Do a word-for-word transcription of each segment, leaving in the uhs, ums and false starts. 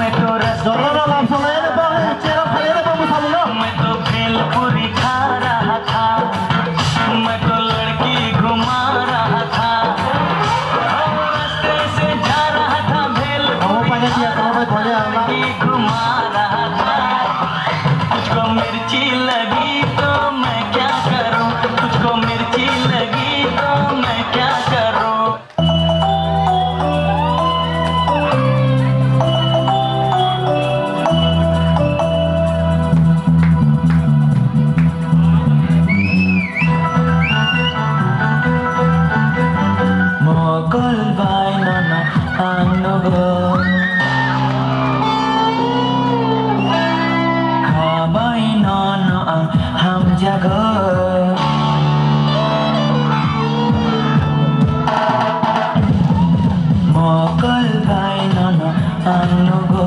Jorrano lam song lainani bagwi cherap khainani bagwi samungno. मैं तो भेलपुरी खा रहा था, मैं तो लड़की घुमा रहा था, रास्ते से जा रहा था, भेलपुरी खा रहा था, लड़की घुमा रहा था। तुझको मिर्ची लगी तो मैं क्या करूं, तुझको मिर्ची लगी तो मैं क्या करूं। Mokol bai nono ang nugo, kha bai nono ang hamjago. Mokol bai nono ang nugo,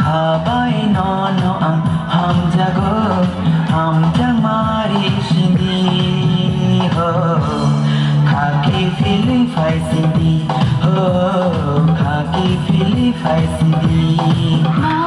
kha bai nono ang hamjago. Hamjakmari sindi ho, khaki feeling phai sindi ho, khaki feeling phai sindi.